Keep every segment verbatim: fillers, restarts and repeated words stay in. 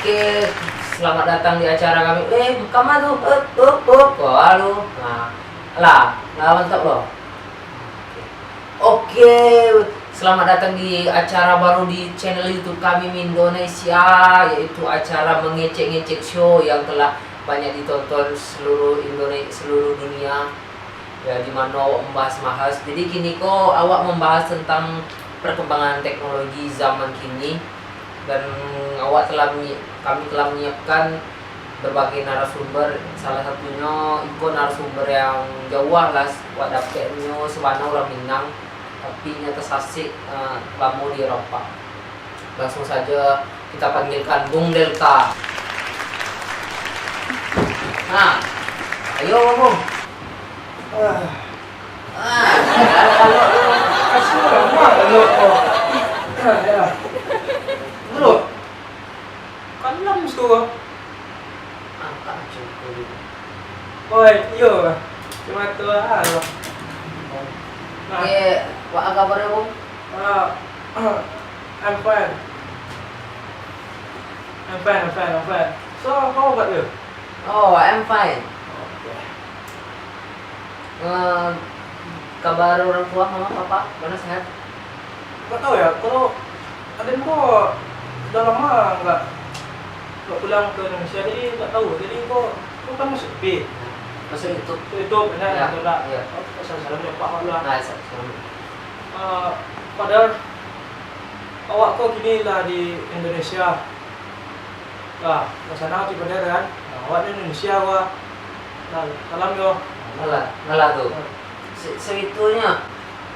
Oke, selamat datang di acara kami. Eh, kama tu? Eh, up, up, kalu. Nah, lah, lah mantap loh. Oke, selamat datang di acara baru di channel YouTube kami, Mindonesia, yaitu acara mengecek-ngecek show yang telah banyak ditonton seluruh Indonesia, seluruh dunia. Ya, di mano awak membahas-bahas. Jadi, kini ko awak membahas tentang perkembangan teknologi zaman kini, dan awak telah menyi-, kami telah menyiapkan berbagai narasumber. Salah satunyo iko narasumber yang jauah lah, awak dapeknyo sabana urang Minang, tapi inyo tasasik, eh, lamo di Eropa. Langsung saja kita panggilkan Bung Delta. Nah, ayo, Bung. Ah. Ah, kalau, kalau. Kasih orang mah, kalau kau. Ah, ya. Bro. Kalam suko. Angkat aja kau dulu. Oi, iyo. Cuma tu lah. Nah. Eh, wak kabar, Bung? Ah, I'm fine. I'm fine, I'm fine, I'm fine. So, how about you? Oh, I'm fine. Okay. Eh, kabar orang tua, mama, papa, bana sehat? Nggak tahu ya, kalau aden ko udah lama nggak, nggak pulang ke Indonesia, jadi nggak tahu. Jadi ko, ko kan masuk T V. Masuk YouTube. Masuk YouTube, benar, ya, atau enggak? Ya. Oh, salam-salam ya, Pak, lah. Nah, sa-, salam. Eh, padahal awak ko kini lah di Indonesia. Lah, lah sanang tu padahal kan. Nah, awak di Indonesia, wah. Nah, salam yo. Ngalah, ngalah tu. Hmm. Se-, sebetulnya,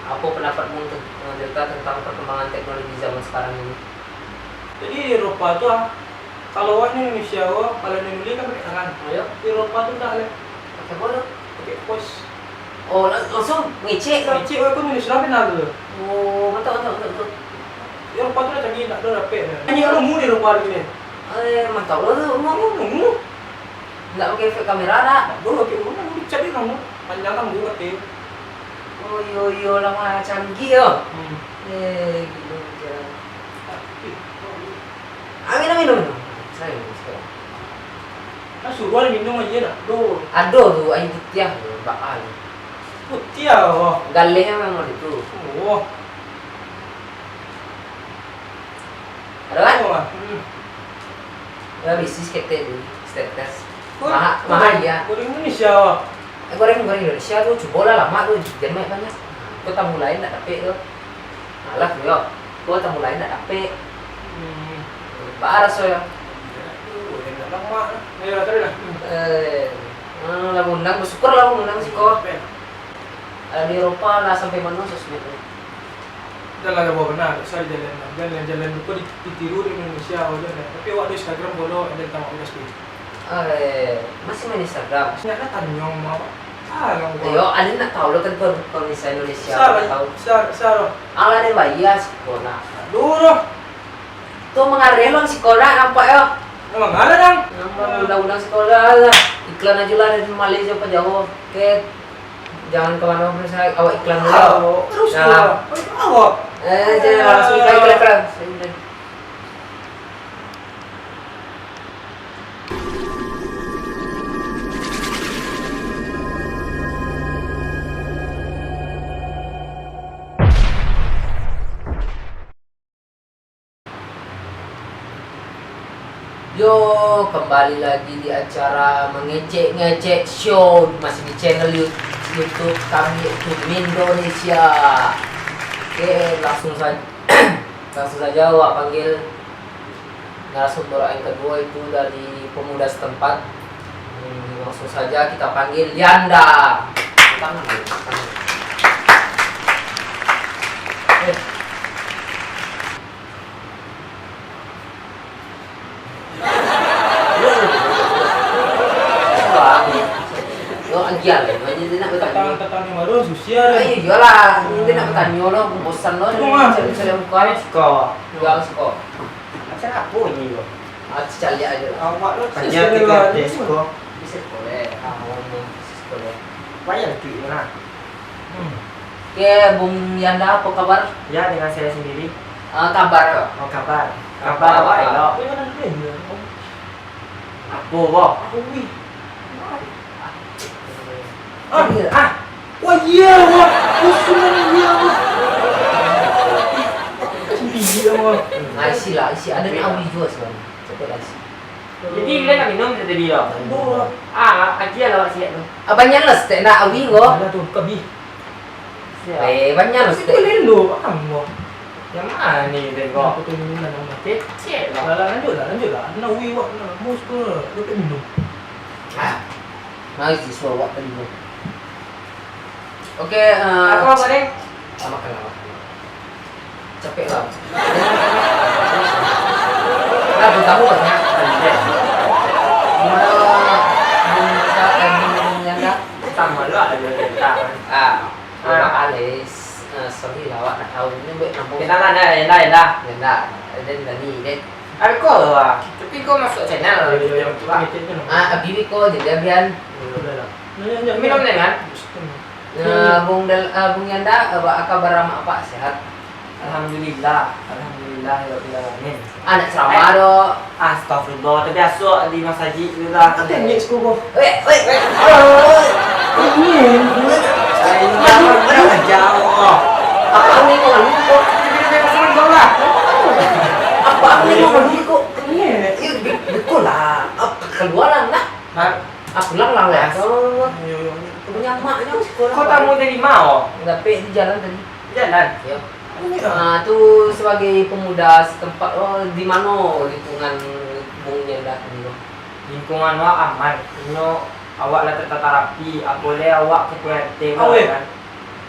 apa pendapat Bung ten-, Delta tentang perkembangan teknologi zaman sekarang ini? Jadi di Eropa tu, ah, kalau awak di Indonesia, wah, kalau di Indonesia kan pakai tangan. Ayo. Di Eropa tu dah, leh. Pakai apa tu? Pakai pos. Oh, lang-, langsung ngecek tu? Ngecek, wah, aku nulis lah kenal tu. Oh, mantap, mantap, mantap, mantap. Di Eropa tu dah canggih, nak dah dapek dah. Ini ilmu di Eropa ni. Eh, mantap lah tu, ilmu, ilmu. Ndak pakai efek kamera dak? Ndak pakai, urang cari namo, panjang namo kato. Oh, iyo, iyo, lah mah canggih yo. Hmm. Eh, gilo je. Amin, amin, amin. Sayang, sayang. Kan suruah minum aja nak. Doh. Ado tu, aia putiah tu, baa tu. Putiah, oh. Galeh memang itu. Oh. Ado kan? Oh, ah. Hmm. Ya, bisi saketek dulu, saketek. Ko, maha-, ko, mahal, ya. Goreng Indonesia, wah. Eh, goreng, goreng Indonesia tu, cubolah lamak tu, jan banyak-banyak. Ko tamu lain ndak dapek tu. Alah tu, yo. Ko tamu lain ndak dapek. Hmm. Baa raso, yo? Goreng ndak lamak. Ayo, taruih lah. Hmm. Eh, ah, lah undang, bersyukur lah undang siko. Alam di Eropa lah sampai mano sosmed tu? Dah lah, dah bawa benar, dak usah dijalan. Jalan, jalan tu kok di-, ditiru di Indonesia, wajar dah. Tapi awak di Instagram follow, ada tamak udah sikit. Eh, masih main Instagram? Ndak lah tanyo, Mak. Ah, kamu. Yo, ada nak tahu lo kan, kalau, kalau misalnya Indonesia, sa-, tahu. Sa-, sa-, lo. Alah, ada bayar siko nak. Aduh, lo. Tu mangareh lo siko nak, nampak yo. Mangareh, dang. Nampak undang-undang siko lah. Iklan aja lah dari Malaysia apa jauh. Oke. Jangan ke mana-mana, saya awak iklan dulu. Awak terus. Nah. Awak, awak. Eh, jangan langsung iklan, iklan, iklan. Yo, kembali lagi di acara Mengecek-ngecek Show, masih di channel You-, YouTube kami, YouTube Indonesia. Oke, langsung saja, langsung saja awak panggil narasumber yang kedua itu dari pemuda setempat. Hmm, langsung saja kita panggil Yanda. Tangan, tangan. Eh. Yo, agiah lah, inyo nak batanyo. Tatang-tatang yang baru, susia deh. Ayo, iyolah, inyo nak batanyo lo, bosan lo, cari-cari muka. Siko. Yo, siko. Macam apo ini lo? Ah, caliak aja lah. Awak lo tanya tiga tes ko. Bisa sekolah, ah, awak ni bisa sekolah. Bayar duit lah. Hmm. Oke, Bung Yanda, apa kabar? Ya, dengan saya sendiri. Ah, kabar. Oh, kabar. Kabar. Kabar awak elok. Tapi kan ada dia. Apo, Bo? Awi. Ah. Ah. Wah, iya, wah. Musuh iya, wah. Iya, wah. Ah, isi lah, isi. Ada ni awi juo sebenarnya. Coba lah isi. Jadi, bila nak minum tadi, yo? Aduh. Ah, aja lah awak siap tu. Ah, banyak lah stek nak awi ko. Ada tu, kabi. Siap. Eh, banyak lah stek. Itu lelo, paham ko. Yang mana ni, Den, ko? Aku tu minum lah, nama. Kecek lah. Lah, lah, lanjut lah, lanjut lah. Nak awi wak, nak mus ke? Dapat minum. Ah. Mari siswa awak tadi tu. Oke, eh, Apa, apa, Den? Ah, makan lah, makan lah. Capek lah. Nah, bertamu banyak. Gimana, Bung Yanda, eh, Bung Yanda? Sama lu ada dua cerita, kan? Ah, Ah. Bang Alis, eh, sorry lah, awak nak tahu. Ini buat nampung. Kenalan, ya, Yanda, Yanda. Yanda, Yanda ni, Den. Ada kau lah. Tapi kau masuk channel. Yo, yo, yo. Ah, Abi ni kau jadi Abian. Yo, yo, yo. Minum ni, kan? Nah, Bung Dal-, ah, Bung Yanda, apa, apa kabar amak apak? Sehat? Alhamdulillah, alhamdulillah, ya Rabbil Alamin. Anak ceramah Eh. do. Astagfirullah, terbiasa di masjid tu lah. Apa teknik suku kau? Weh, weh, weh. Ini. Ayo, jangan, jangan, jangan. Apa ni kau ni kau? Apa ni kau ni kau? Ini. Iya, be-, betul lah. Apa keluaran lah? Hah? Ah, pulang lah, weh. Mas. Kalau Ayo, ayo, ayo. Punya maknya masih kurang. Kau tamu dari mana? Dapik di jalan tadi. Jalan? Ya. Ini, ah. Ah, tu sebagai pemuda setempat, oh, di mana lingkungan Bung Yanda ni, Bang? Lingkungan awak aman. Inyo awak lah tertata rapi. Apo le awak ketua R T Ah, weh. Kan?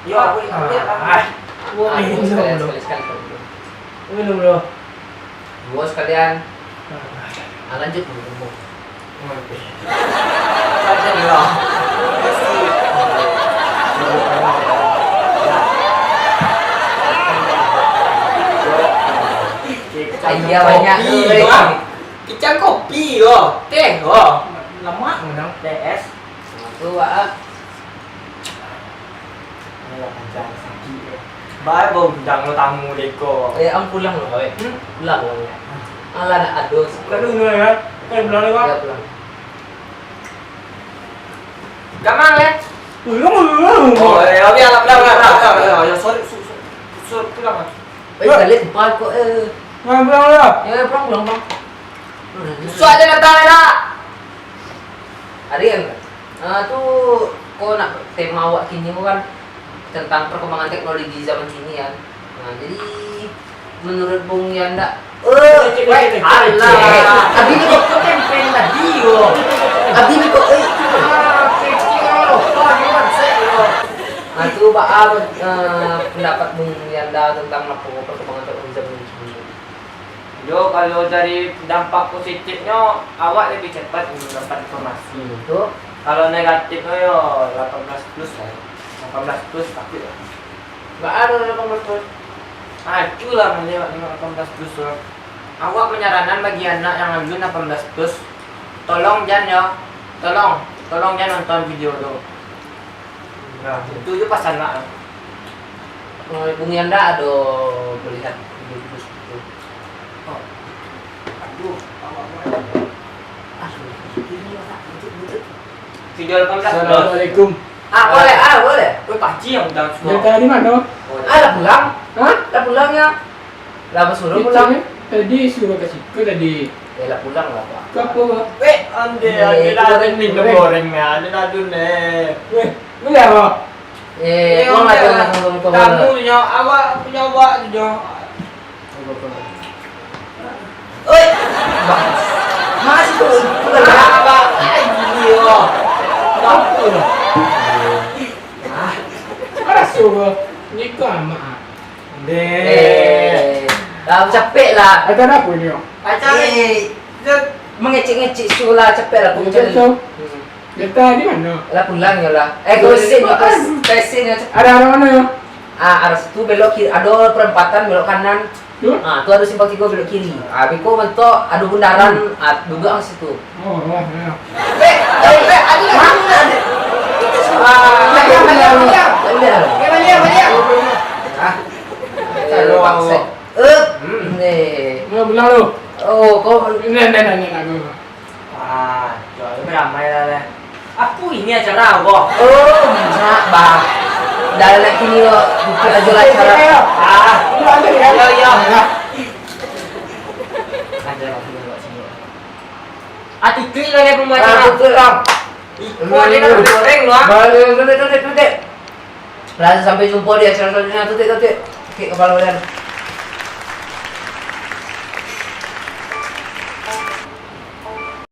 Yo, Ah, aku, aku ah. lihat lah. Ah. Wah, Ah, ini sekali, dulu. sekali, sekali, sekali. Ini dulu. Dua sekalian. Ah, lanjut dulu. Iya, banyak tu, Bang. Kicau kopi ko, teh ko. Lamak menang. Teh es. Nah, tu, Wak. Alah, pancang sakik ko. Bae baundang lo tamu deko. Eh, ang pulang lo, weh. Hmm? Pulang lo, weh. Alah, nak adus. Bukan dulu, ya. Kan pulang lo, Wak. Ya, pulang. Gamang, le? Pulang, pulang. Oh, ya, oke, alah, pulang, pulang, pulang, pulang. Ya, sorry, sorry, sorry. Sorry, pulang, ah. Eh, balik tempat kok, eh. Pulang, pulang, pulang. Ya, pulang, pulang, pulang. Sudah aja datang, ya, dah. Arian, ah, tu, kau nak tema awak kini ko kan tentang perkembangan teknologi zaman kini kan. Nah, jadi menurut Bung Yanda, eh, Cek, cek, cek, cek. Alah, tadi ni kau campaign tadi ko. Tadi ni kau, eh. Ah, kecil lo, kau ni mansek lo. Ah, tu, ba-, ah, eh, pendapat Bung Yanda tentang apa perkembangan teknologi zaman kini. Yo, kalau dari dampak positifnyo, awak lebih cepat mendapat informasi. Hmm, tu. Kalau negatifnyo, yo, lapan belas plus lah. Lapan belas plus, tapi lah. Nggak ada lapan belas plus. Ah, itulah, mending lapan belas plus tu. Awak menyaranan bagi anak yang alun lapan belas plus, tolong jan, yo. Tolong, tolong jan nonton video tu. Nah, itu je pasan lah. Oh, Bung Yanda ado melihat video-video seperti itu. Oh. Aduh, awak, awak. Ah, sudah. Video lapan belas plus. Assalamualaikum. Ah, boleh, ah, boleh. Weh, pakcik yang undang semua. Dari tadi mana? Oh, ah, lah pulang. Hah? Lah pulang ya? Lah basuruh pulang. Tadi suruh ka siko tadi. Eh, lah pulang lah, Pak. Ka apo, Pak? Weh, ande, eh, ande itu lah, goreng, ande minum goreng. Goreng ni, ande lah dun ni. Weh, boleh apa? Eh, eh, pulang lah, pulang lah, pulang, pulang, pulang. Tamunyo awak punyo awak tu, Jo. Oi, Bang. Mas itu, itu kan, Bang. Abang, eh, gini, yo. Bang. Ah, ada suruh nikah, Mak. Deh. Eh, lah, capek lah. Ada apa ni? Pacar ni. Eh, mengecek-ngecek suruh lah, capek lah. Mengecek tu? Hmm. Kereta di mana? Lah, pulang ya lah. Eh, kau sini, kau sini. Ada arah mana ya? Ah, arah situ belok kiri. Ada perempatan belok kanan. Tu? Ah, tu ada simpang tiga belok kiri. Ah, beko mentok ada bundaran, ah, duga ke situ. Oh, oh, ya. Eh, eh, eh, ada, ada, ada. Ah, baliak, baliak, baliak. Baliak. Eh, baliak, baliak. Ah. Eh, paksa. Eh, hmm. Ni. Ya, benar tu. Oh, kau ni, ni, ni, ni, ni, ni. Ah, jual beramai lah, lah. Apa ini acara awak? Oh, nak bah. Dah lah kini lo, buka aja lah acara. Ah, iya, iya. Ada lah, sini, sini. Ah, tutup lah, lah, pembuat acara. Ah, tutup lah. Iko ada nak goreng lo, ah. Balik, tutup, tutup, tutup. Lah, sampai jumpa di acara selanjutnya. Tutup, tutup. Sakit kepala badan.